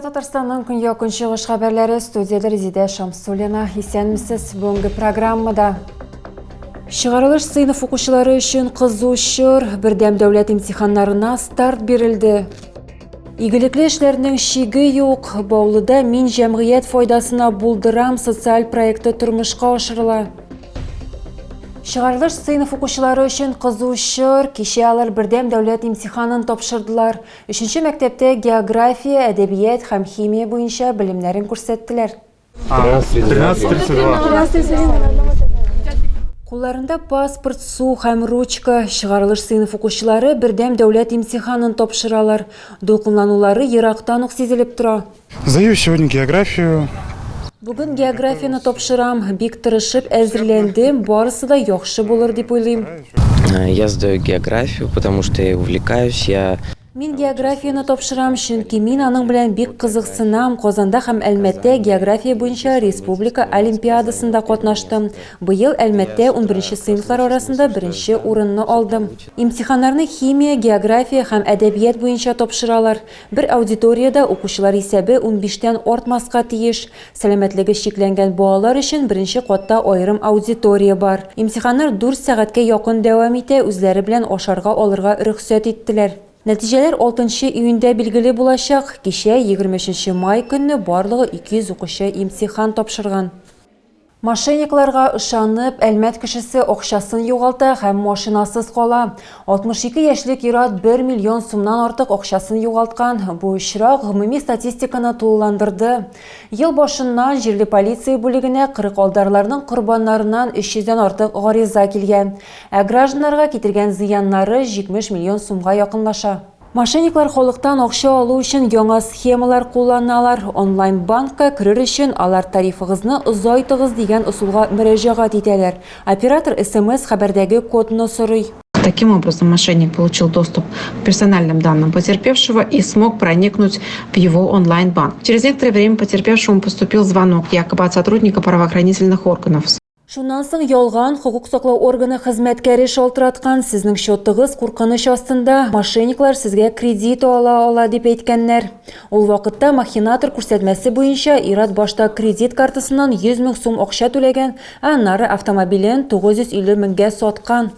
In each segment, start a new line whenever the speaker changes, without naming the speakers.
Эфирда Татарстанның көньяк-көнчыгыш хәбәрләре, студиядә Резидә Шамсуллина. Исәнмесез. Бүгенге программада Чыгарылыш сыйныф укучылары өчен кызу чор, бердәм дәүләт имтиханнарына старт бирелде. Игелекле эшләрнең чиге юк. Баулыда Мин җәмгыять файдасына булдырам социаль проекты тормышка ашырыла. Чыгарылыш сыйныф укучылары өчен кызу чор. Кичә алар бердәм дәүләт имтиханын тапшырдылар. Өченче мәктәптә география, әдәбият һәм химия буенча белемнәрен күрсәттеләр.
13.32.
Кулларында паспорт, су һәм ручка. Чыгарылыш сыйныф укучылары бердәм дәүләт имтиханын тапшыралар. Дулкынланулары ерактан ук сизелеп тора.
Сдаю сегодня географию.
Бүген географияне тапшырам. Бик тырышып әзерләндем, барысы да яхшы булыр дип уйлыйм.
Я сдаю географию, потому что я увлекаюсь, я
Мин географияне тапшырам, чөнки мин аның белән бик кызыксынам. Казанда һәм Әлмәттә география буенча республика олимпиадасында катнаштым. Быел Әлмәттә унберенче сыйныфлар арасында беренче урынны алдым. Имтиханнарны химия, география һәм әдәбият буенча тапшыралар. Бер аудиториядә укучылар исәбе унбиштән артмаска тиеш. Сәламәтлеге чикләнгән балалар өчен беренче катта аерым аудитория бар. Имтиханнар дүрт сәгатькә якын дәвам итә, үзләре белән ашарга алырга рөхсәт иттеләр. Нәтиҗәләр алтынчы июньдә билгеле булачак. Кичә, 23 май көнне барлыгы 200 укучы имтихан тапшырган. Мошенникларга ышанып, Әлмәт кешесе акчасын югалта һәм машинасыз кала. 62 яшьлек ир-ат бер миллион сумнан артык акчасын югалткан. Бу очрак гомуми статистиканы тулыландырды. Ел башыннан җирле полиция бүлегенә 40 алдарларның корбаннарыннан 300 дән артык гариза килгән. Ә гражданнарга китергән зыяннары 70 миллион сумга якынлаша. Мошенниклар халыктан акча алу өчен яңа схемалар кулланалар. Онлайн-банкка керер өчен алар тарифыгызны озайтыгыз дигән ысулга мөрәҗәгать итәләр. Оператор СМС-хәбәрдәге кодны сорый.
Таким образом, мошенник получил доступ к персональным данным потерпевшего и смог проникнуть в его онлайн-банк. Через некоторое время потерпевшему поступил звонок якобы от сотрудника правоохранительных органов.
Шуннан соң ялган хокук саклау органы хезмәткәре шалтыраткан, сезнең счетыгыз куркыныч астында, мошенниклар сезгә кредит ала ала дип әйткәннәр. Ул вакытта махинатор күрсәтмәсе буенча ир-ат башта кредит картасыннан 100 мең сум акча түләгән, ә аннары автомобилен 950 меңгә саткан.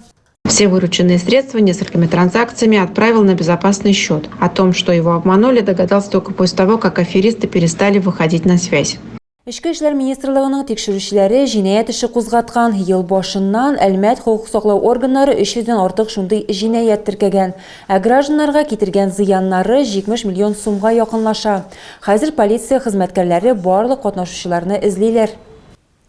Все вырученные средства несколькими транзакциями отправил на безопасный счет. О том, что его обманули, догадался только после того, как аферисты перестали выходить на связь.
Эчке эшләр министрлыгының тикшерүчеләре җинаять эше кузгаткан. Ел башыннан Әлмәт хокук саклау органнары 300 дән артык шундый җинаять теркәгән. Ә гражданнарга китергән зыяннары 70 миллион сумга якынлаша. Хәзер полиция хезмәткәрләре барлык катнашучыларны эзлиләр.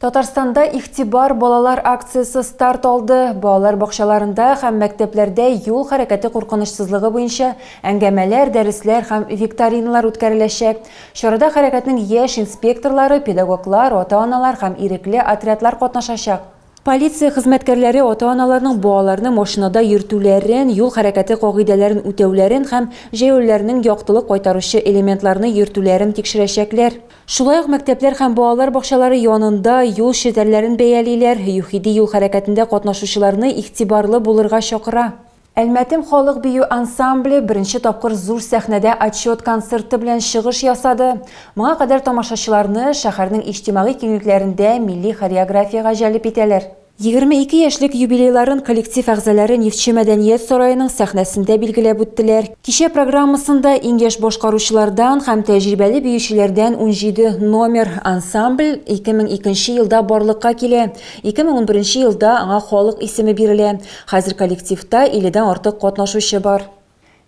Татарстанда Игътибар, балалар акциясе старт алды. Балалар бакчаларында һәм мәктәпләрдә юл хәрәкәте куркынычсызлыгы буенча әңгәмәләр, дәресләр һәм викториналар үткәреләчәк. Чарада хәрәкәтнең яшь инспекторлары, педагоглар, ата-аналар һәм ирекле отрядлар катнашачак. Полиция хезмәткәрләре ата-аналарның балаларны машинада йөртүләрен, юл хәрәкәте кагыйдәләрен үтәүләрен һәм җәяүлеләрнең яктылык кайтаручы элементларны йөртүләрен тикшерәчәкләр. Шулай ук мәктәпләр һәм балалар бакчалары янында юл челтәрләрен бәялиләр, ЮХИДИ юл хәрәкәтендә катнашучыларны игътибарлы булырга чакыра. Әлмәтем халык бию ансамбле беренче тапкыр зур сәхнәдә отчет концерты белән чыгыш ясады. Моңа кадәр тамашачыларны шәһәрнең иҗтимагый киңлекләрендә милли хореографиягә җәлеп итәләр. 22 яшьлек юбилейларын коллектив әгъзалары Нефтьче мәдәният сараеның сәхнәсендә билгеләп үттеләр. Кичә программасында иң яшь башкаручылардан һәм тәҗрибәле биючеләрдән 17 номер. Ансамбль 2002 елда барлыкка килә. 2011 елда аңа халык исеме бирелә. Хәзер коллективта илледән артык катнашучы бар.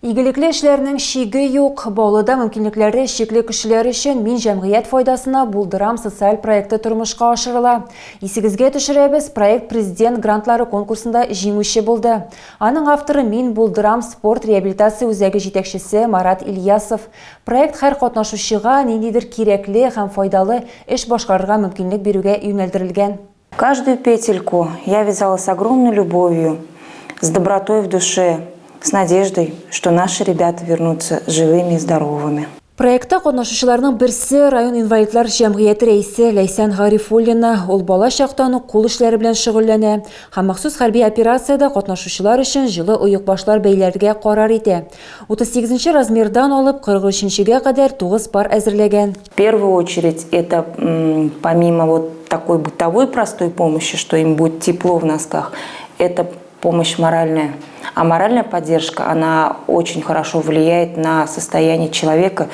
Игелекле эшләрнең чиге юк. Баулыда мөмкинлекләре чикле кешеләр өчен Мин җәмгыять файдасына булдырам социаль проекты тормышка ашырыла. Исегезгә төшерәбез, проект Президент грантлары конкурсында җиңүче булды. Аның авторы Мин булдырам спорт реабилитация үзәге җитәкчесе Марат Ильясов. Проект һәр катнашучыга ниндидер кирәкле һәм файдалы эш башкарырга мөмкинлек бирүгә юнәлдерелгән.
Каждую петельку я вязала с огромной любовью, с добротой в душе, с надеждой, что наши ребята вернутся живыми и здоровыми.
Проектта катнашучыларның берсе, район инвалидлар җәмгыяте рәисе Ләйсән Гарифуллина. Ул бала чактан ук кул эшләре белән шөгыльләнә һәм махсус хәрби операциядә катнашучылар өчен җылы оекбашлар бәйләргә карар итә. 38 нче размердан алып 43 нчегә кадәр тугыз пар әзерләгән.
В первую очередь это помимо вот такой бытовой простой помощи, что им будет тепло в носках, это помощь моральная. А моральная поддержка, она очень хорошо влияет на состояние человека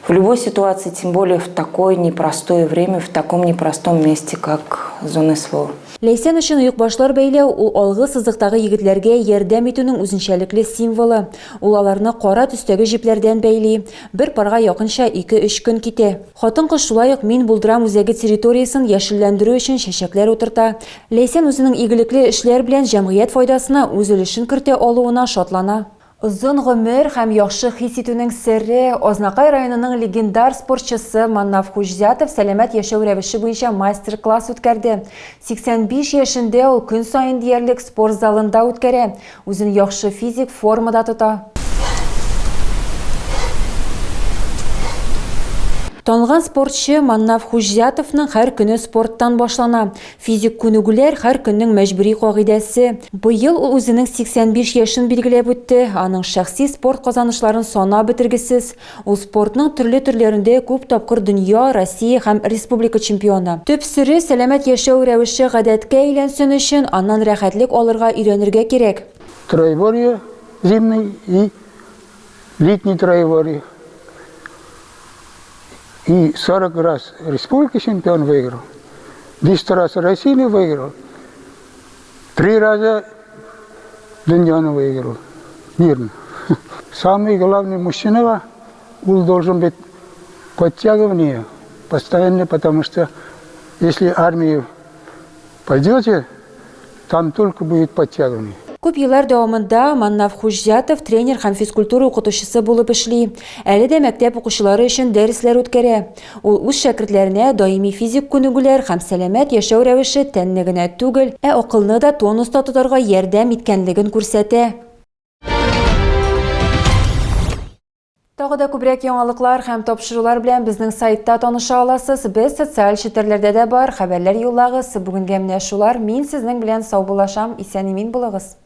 в любой ситуации, тем более в такое непростое время, в таком непростом месте, как зона СВО.
Ләйсән өчен оекбашлар бәйләү, ул алгы сызыктагы егетләргә ярдәм итүнең үзенчәлекле символы. Ул аларны кара төстәге җепләрдән бәйли. Бер парга якынча ике-өч көн китә. Хатын-кыз шулай ук Мин булдырам үзәге территориясен яшелләндерү өчен чәчәкләр утырта. Ләйсән үзенең игелекле эшләр белән җәмгыять файдасына үз өлешен кертә алуына шатлана. Озын гомер һәм яхшы хис итүнең сере, Азнакай районының легендар спортчысы Маннаф Хуҗзятов сәламәт яшәү рәвеше буенча мастер-класс үткәрде. 85 яшендә ул көн саен диярлек спорт залында үткәрә, үзен яхшы физик формада тота. Танылган спортчы Маннаф Хуҗзятовның һәр көне спорттан башлана. Физик күнегүләр, һәр көннең мәҗбүри кагыйдәсе. Быел ул үзенең 85 яшен билгеләп үтте. Аның шәхси спорт казанышларын санап бетергесез. Ул спортның төрле төрләрендә күп тапкыр дөнья, Россия һәм республика чемпионы. Төп сере, сәламәт яшәү рәвеше гадәткә әйләнсен өчен, аннан рәхәтлек алырга өйрәнергә кирәк.
Троеборье зимний и летний троеборье. И 40 раз республика чемпион выиграл, 10 раз Россию выиграл, три раза дөньяны выиграл. Мирно. Самый главный мужчина, он должен быть подтягивание постоянно, потому что если армию пойдете, там только будет подтягивание.
Күп еллар дәвамында Маннаф Хуҗзятов тренер һәм физкультура укытучысы булып эшли. Әле дә мәктәп укучылары өчен дәресләр үткәрә. Ул үз шәкертләренә даими физик күнегүләр һәм сәламәт яшәү рәвеше тәнне генә түгел, ә акылны да тонуста тотарга ярдәм иткәнлеген күрсәтә. Тагы да күбрәк яңалыклар һәм тапшырулар белән безнең сайтта таныша аласыз. Без социаль челтәрләрдә дә бар. Хәбәрләр юллагыз. Бүгенгә менә шулар. Мин сезнең белән саубуллашам. Исән-имин булыгыз.